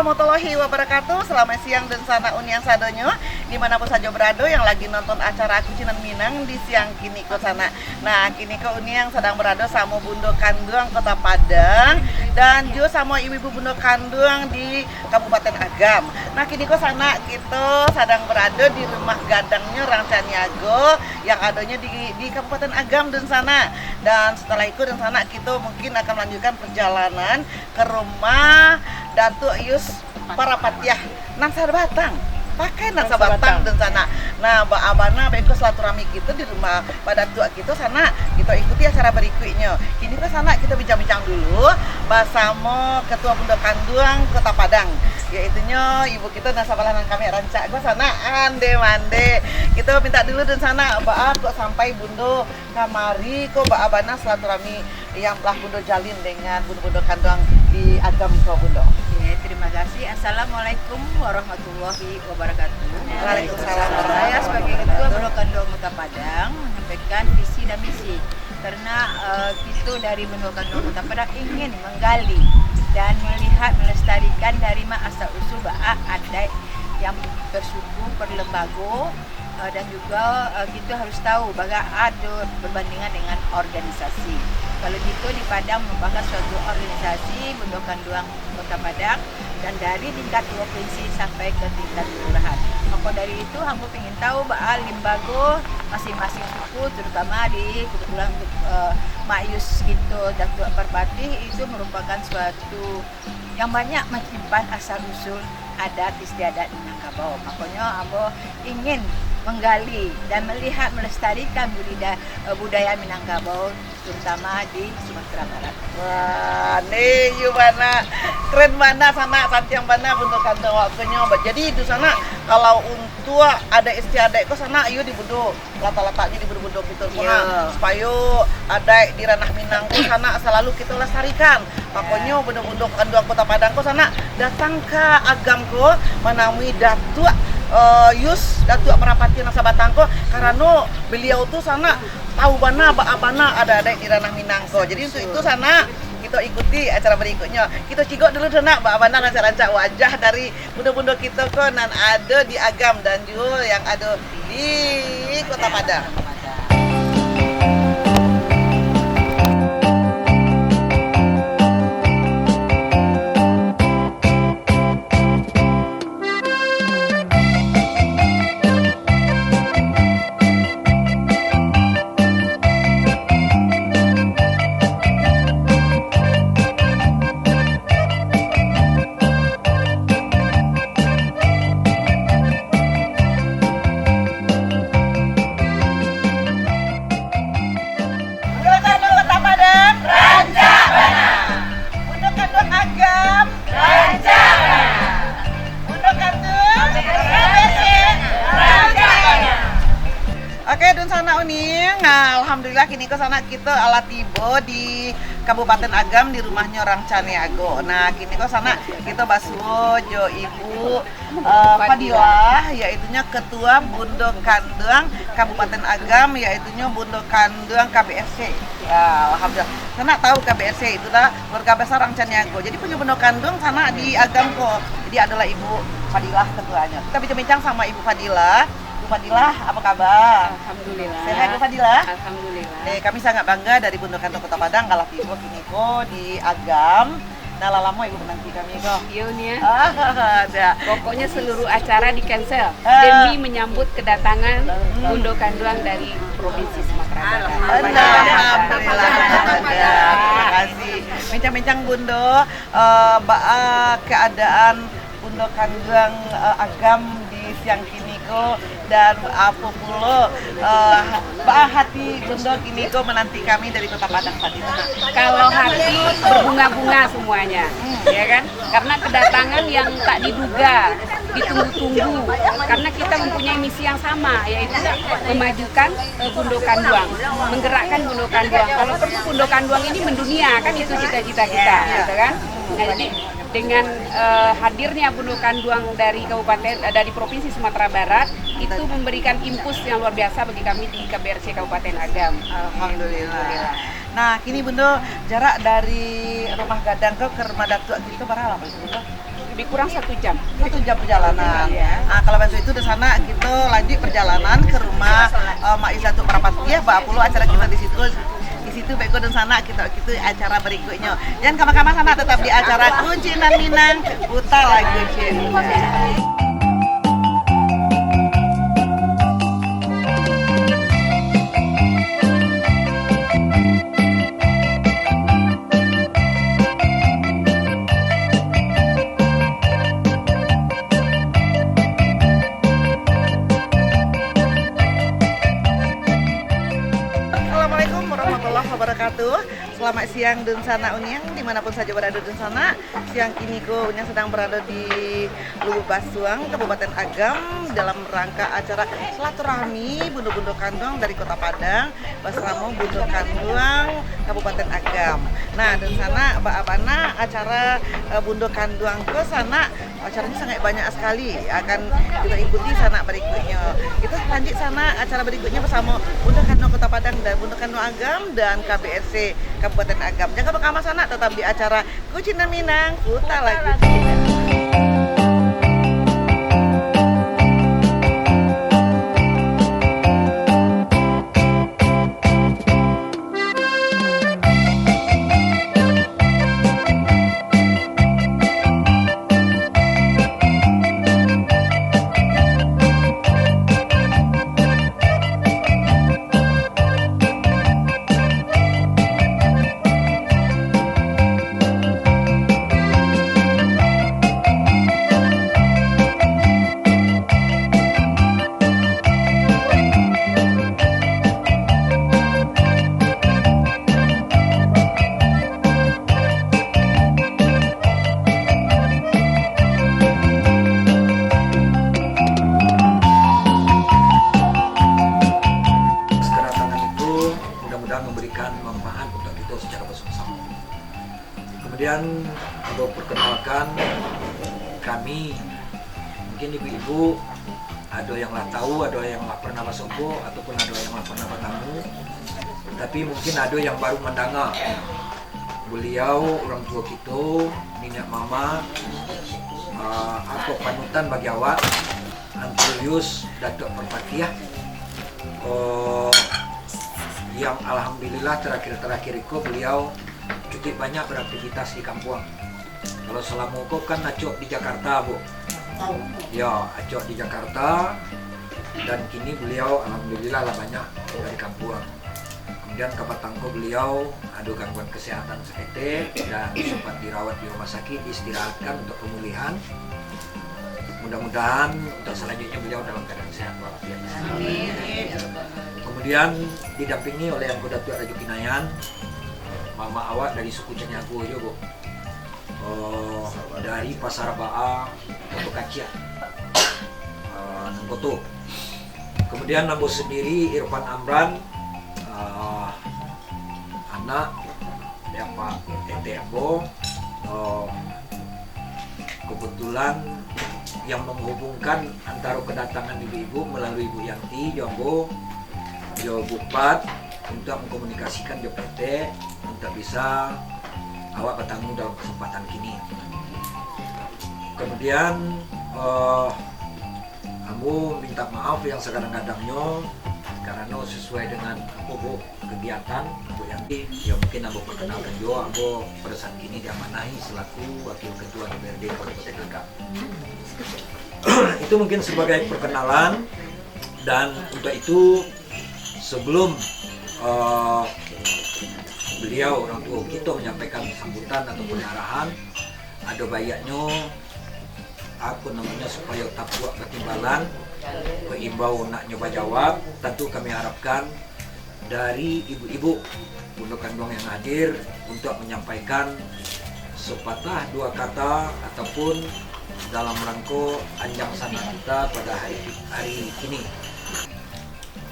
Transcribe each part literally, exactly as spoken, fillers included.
Warahmatullahi wabarakatuh. Selamat siang dunsanak Uniang sadonyo, di mana pun sajo barado yang lagi nonton acara Kucinan Minang di siang kini ko sanak. Nah, kini ko Uniang sadang barado samo Bundo Kanduang Kota Padang, dan juo samo ibu-ibu Bundo Kanduang di Kabupaten Agam. Nah, kini ko sanak kito sadang barado di rumah gadangnyo Rang Caniago yang adonyo di, di Kabupaten Agam dunsanak. Dan setelah itu dunsanak kito mungkin akan melanjutkan perjalanan ke rumah Datuak Yus Parapatiah nan sabatang. Pakai nan sabatang dunsanak. Nah, baa bana beko silaturahmi kito di rumah Pak Datuak kito sanak. Kito ikuti acara barikuiknyo. Kini ko sanak kito bincang-bincang dulu basamo Ketua Bundo Kanduang Kota Padang, yaitunyo ibu kito nan sabalah nan kami rancak ko sanak, ande mande. Kito minta dulu dunsanak, baa kok sampai Bundo kamari ko baa bana silaturahmi yang lah Bundo jalin dengan Bundo-Bundo Kanduang di Agam ko, Bundo? Oke, terima kasih. Assalamualaikum warahmatullahi wabarakatuh. Waalaikumsalam. Saya sebagai Ketua Bundo Kanduang Kota Padang menyampaikan visi dan misi. Karena eh, kita dari Bundo Kanduang Kota Padang ingin menggali dan melihat melestarikan dari ma asal usul baa adaik yang bersuku, berlembago, eh, dan juga eh, kita harus tahu bahwa ada perbandingan dengan organisasi. Kalau kita di Padang merupakan suatu organisasi Bundo Kanduang Kota Padang, dan dari tingkat provinsi sampai ke tingkat kelurahan. Maka dari itu, ambo ingin tahu baa limbago masing-masing suku, terutama di kebetulan untuk eh, Mak Yus kita, Datuak Parpatih, itu merupakan suatu yang banyak menyimpan asal usul adat istiadat Minangkabau. Makanya ambo ingin menggali dan melihat melestarikan budida- eh, budaya Minangkabau, terutama di Sumatera Barat. Wah, ni iyo bana. Keren bana sanak, santiang bana Bundo Kanduang awak ko nyo. Jadi itu sanak, kalau untuak adat istiadat ko sanak, iyo di Bundo, latak-lataknyo di Bundo-Bundo kito ko, nah, supayo adaik di ranah Minang ko sanak salalu kito lestarikan. Makonyo Bundo-Bundo Kanduang Kota Padang ko sanak datang ka Agam ko manamui Datuak eh, Yus, Datuak Parapatiah nan sabatang ko, karano beliau tu sanak tahu bana baa bana adat-adat di ranah Minang ko. Jadi untuk itu sanak, kito ikuti acara barikuiknyo. Kito cigok dulu sanak baa bana rancak-rancak wajah dari bundo-bundo kito ko nan ado di Agam dan juo yang ado di Kota Padang. Bundo Kanduang Kota Padang, rancak bana. Bundo Kanduang Agam, rancak bana. Bundo Kanduang, rancak bana. Oke, dunsanak Uniang. Nah, alhamdulillah, kini ko sanak kito alah tibo di Kabupaten Agam, di rumahnyo Rang Caniago. Nah, kini ko sanak kito basuo jo Ibu eh, Fadilah, yaitunyo Ketua Bundo Kanduang Kabupaten Agam, yaitunyo Bundo Kanduang K B R C. Ya, alhamdulillah. Sanak tahu K B R C itu lah keluarga besar Rang Caniago. Jadi punyo Bundo Kanduang sanak di Agam ko. Jadi adalah Ibu Fadilah ketuanyo. Kita bincang-bincang sama Ibu Fadilah. Ibu Fadilah, apa kabar? Alhamdulillah. Sehat, Ibu Fadilah? Alhamdulillah. Eh, kami sangat bangga dari Bundo Kanduang Kota Padang, alah tibo kini ko di Agam. Nah, lah lamo Ibu menanti kami ko. Iya, Uni, ya. Ah, ada. Pokoknya seluruh acara di-cancel Ah. demi menyambut kedatangan Bundo Kanduang dari Provinsi Sumatera Barat. Alhamdulillah, alhamdulillah. Terima kasih. Bincang-bincang Bundo, eh, baa keadaan Bundo Kanduang eh, Agam di siang kini ko, dan apo pulo eh, baa hati Bundo kini ko menanti kami dari Kota Padang tadi tu? Kalau hati berbunga-bunga semuanya, ya kan? Karena kedatangan yang tak diduga, ditunggu-tunggu. Karena kita mempunyai misi yang sama, yaitu memajukan eh, Bundo Kanduang, menggerakkan Bundo Kanduang. Kalau perlu Bundo Kanduang ini mendunia, kan itu cita-cita kita, gitu kan? Nah, jadi dengan eh, hadirnya Bundo Kanduang dari kabupaten eh, dari provinsi Sumatera Barat itu memberikan impuls yang luar biasa bagi kami di K B R C Kabupaten Agam. Alhamdulillah. Nah, kini Bundo, jarak dari rumah gadang ko ke rumah Datuak kito bara lamo, Bundo? Lebih kurang satu jam. Satu jam perjalanan. Iya. Ah, kalau bantu itu, dunsanak, kita lanjut perjalanan ke rumah, eh, Mak Iza tu Parapatiah, ba pulo acara kita di situ. Di situ beko dunsanak, kita, kita acara berikutnya. Jangan kama-kama sanak, tetap di acara Kunci Nan Minang, putar lagu cinta. Assalamualaikum warahmatullahi wabarakatuh. Selamat siang, dunsanak Uniang, di mana pun sajo barado dunsanak. Siang kini ko, Uniang sadang barado di Lubuak Basuang, Kabupaten Agam, dalam rangka acara silaturahmi bundo-bundo kanduang dari Kota Padang, basaramo bundo kanduang Kabupaten Agam. Nah, dunsanak, baa bana acara, eh, bundo kanduang ko sanak, acaranya sangat banyak sekali. Akan kita ikuti sanak berikutnya. Kita lanjut sanak acara berikutnya basamo bundo kanduang Kota Padang dan bundo kanduang Agam dan K B R C Kabupaten Agam. Jangan kama-kama sanak, tetap di acara Kunci Nan Minang, putar lagu cinta. Kedatangan itu mudah-mudahan memberikan manfaat untuk kita secara bersama-sama. Kemudian, ambo perkenalkan kami, mungkin ibu-ibu ado yang lah tahu, ado yang lah pernah basopo, ataupun ado yang lah pernah batamu, tapi mungkin ado yang baru mandanga. Beliau, orang tua kito, niniak mamak, ah, apo, panutan bagi awak, Antonius Datuk Parpatiah, eh, yang alhamdulillah terakhir-terakhir iko beliau cukup banyak beraktivitas di kampuang. Kalau salamo ko kan acok di Jakarta, Bu. Ya, acok di Jakarta, dan kini beliau alhamdulillah lah banyak tinggal di kampuang. Kemudian kapatang ko beliau ado gangguan kesehatan saketek dan sempat dirawat di rumah sakit, diistirahatkan untuk pemulihan. Mudah-mudahan untuk selanjutnya beliau dalam keadaan sehat walafiat. Amin. Kemudian didampingi oleh Angku Datuak Rajo Kinayan, mamak awak dari suku Caniago juo, Bu. Oh, dari Pasar Baa, Koto Kaciak. Ah, nan koto. Kemudian ambo sendiri, Irfan Amran, ah, anak dari apak etek ambo, ah, kebetulan yang menghubungkan antara kedatangan ibu-ibu melalui Bu Yanti jo ambo, jo Bu Pat, untuk mengkomunikasikan jo P T untuk bisa awak bertemu dalam kesempatan kini. Kemudian, eh, ambo minta maaf yang segadang-gadangnyo, karena sesuai dengan apa, Bu, kegiatan, Bu Yanti, ya mungkin ambo perkenalkan juga, ambo pada saat ini diamanahi selaku Wakil Ketua D P R D Kabupaten Agam. Itu mungkin sebagai perkenalan, dan untuk itu, sebelum, eh, beliau, orang tua kita, menyampaikan sambutan ataupun arahan, ado baiaknyo, apa namanya, supaya tapuak batimbalan, baimbau naknyo bajawab, tentu kami harapkan dari ibu-ibu bundo kanduang yang hadir untuk menyampaikan sepatah dua kata ataupun dalam rangka anjang sanak kita pada hari, hari kini.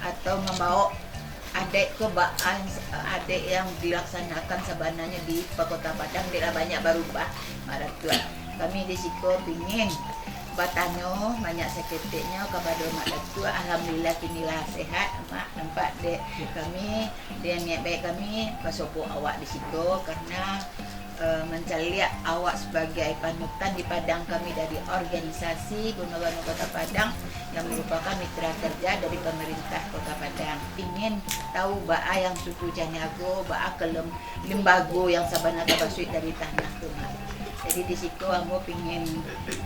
Atau mambaok adaik ko baa, adaik yang dilaksanakan sabananyo di Kota Padang, dek lah banyak barubah, Mak Datuak. Kami di siko pingin batanyo banyak saketeknyo kapado Mak Datuak. Alhamdulillah, kini lah sehat, Mak. Nampak dek kami, dek niat baik kami, basopo awak di siko, karena eh, mancaliak awak sabagai panutan di Padang kami dari organisasi Bundo Kanduang Kota Padang yang marupakan mitra kerja dari pemerintah Kota Padang. Ingin tahu baa yang suku Caniago, baa kelem-, limbago yang sabana tabasuik dari tanah tu, Mak. Jadi di situ ambo pingin,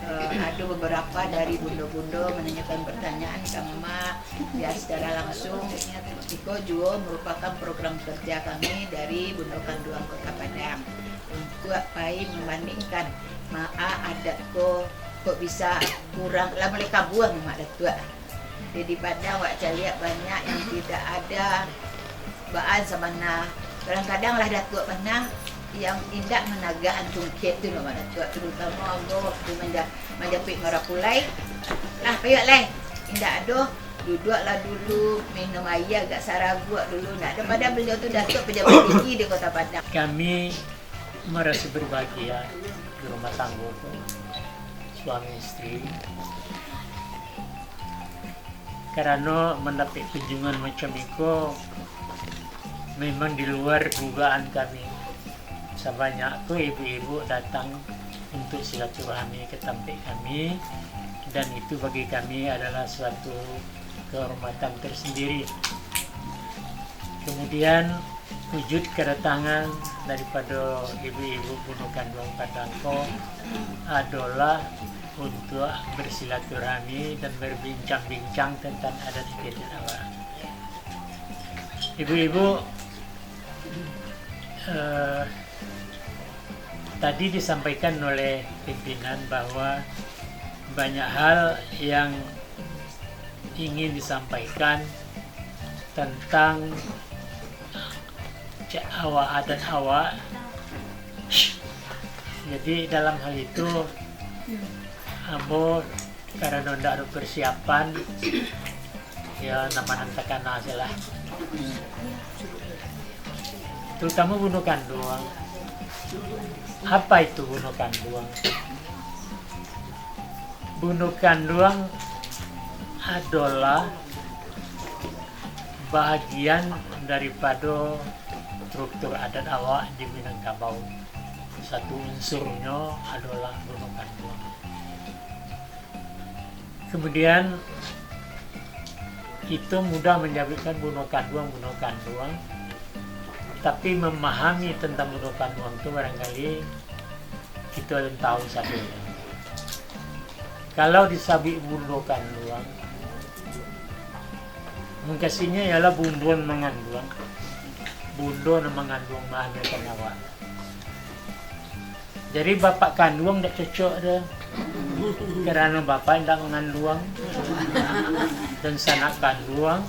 eh, ado beberapa dari bundo-bundo mananyakan pertanyaan ka Mamak, ya, secara langsung. Iko juo merupakan program kerja kami dari Bundo Kanduang Kota Padang untuak pai mambandingkan maa adat ko, kok bisa kurang, lah mulai kabuang, Mak Datuak. Jadi Padang awak caliak banyak yang tidak ada baan sabana. Kadang-kadang lah Datuak bana yang indak managak antungkek tu, Mak Datuak, terutama ambo waktu manja-, manjapuik marapulai. Lah, payuak lai. Indak ado, duduaklah dulu, minum aia agak saraguak dulu. Indak ado, padahal beliau tu Datuak pejabat tinggi di Kota Padang. Kami merasa berbahagia di rumah tanggo tu, suami istri. Karano mandapek kunjungan macam iko memang di luar dugaan kami. Sabanyak tu ibu-ibu datang untuk silaturahmi ke tampek kami, dan itu bagi kami adalah suatu kehormatan tersendiri. Kemudian, wujud kedatangan daripado ibu-ibu Bundo Kanduang Padang ko adolah untuak bersilaturahmi dan berbincang-bincang tentang adat istiadat awak. Ibu-ibu, eh, tadi disampaikan oleh pimpinan bahwa banyak hal yang ingin disampaikan tentang ca-, awak, adat awak. Jadi, dalam hal itu, ambo karano ndak ado persiapan, ya, namo nan takana sajolah. Terutama Bundo Kanduang. Apa itu Bundo Kanduang? Bundo Kanduang adolah bahagian daripado struktur adat awak di Minangkabau. Satu unsurnyo adolah Bundo Kanduang. Kemudian, kito mudah manyabuikkan Bundo Kanduang, Bundo Kanduang, tapi memahami tentang Bundo Kanduang tu barangkali kito alun tahu sabananyo. Kalau disabuik Bundo Kanduang, mungkasinyo ialah bundo nan manganduang. Bundo nan manganduang mahamilkan awak. Jadi, bapak kanduang ndak cocok doh, karano bapak ndak manganduang. Dan sanak kanduang,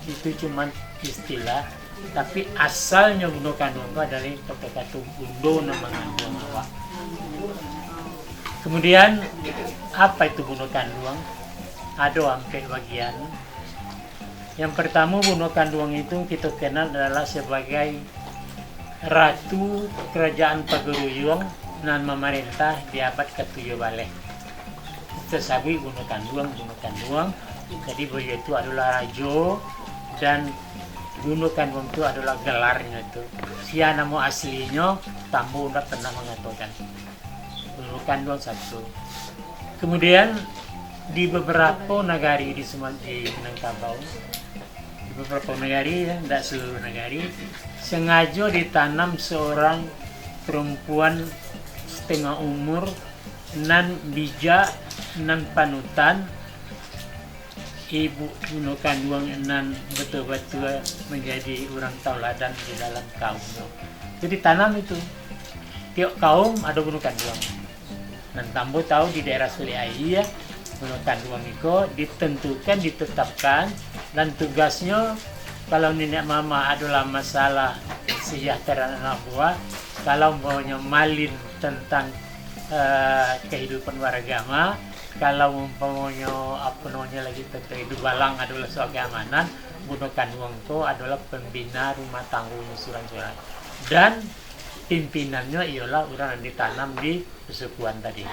itu cuman istilah, tapi asalnyo Bundo Kanduang tu adalah kato-kato bundo nan manganduang awak. Kemudian, apa itu Bundo Kanduang? Ado ampek bagian. Yang pertama, Bundo Kanduang itu kito kenal adalah sebagai Ratu Kerajaan Pagaruyuang nan mamarentah di abad katujuah baleh. Tasabuik Bundo Kanduang, Bundo Kanduang. Jadi, baliau tu adolah rajo, dan Bundo Kanduang tu adolah gelarnyo tu. Sia namo aslinyo, ambo ndak pernah mangatokan. Bundo Kanduang satu. Kemudian, di beberapa nagari di Suma-, di Minangkabau, di beberapa nagari, ya, ndak seluruh nagari, sengajo ditanam seorang perempuan setengah umur, nan bijak, nan panutan, ibu Bundo Kanduang nan batua-batua manjadi urang tauladan di dalam kaumnyo. Itu ditanam itu. Tiok kaum ado Bundo Kanduang. Nan ambo tahu di daerah Sulik Aia, Bundo Kanduang iko ditentukan, ditetapkan, dan tugasnyo, kalau niniak mamak adolah masalah sejahtera anak buah, kalau umpamonyo malin tentang, eh, kehidupan warga ma, kalau umpamonyo, apo namonyo lagi, tentang dubalang adolah soal keamanan, Bundo Kanduang ko adolah pembina rumah tanggo surang-surang. Dan pimpinannyo iyolah urang nan ditanam di persukuan tadi.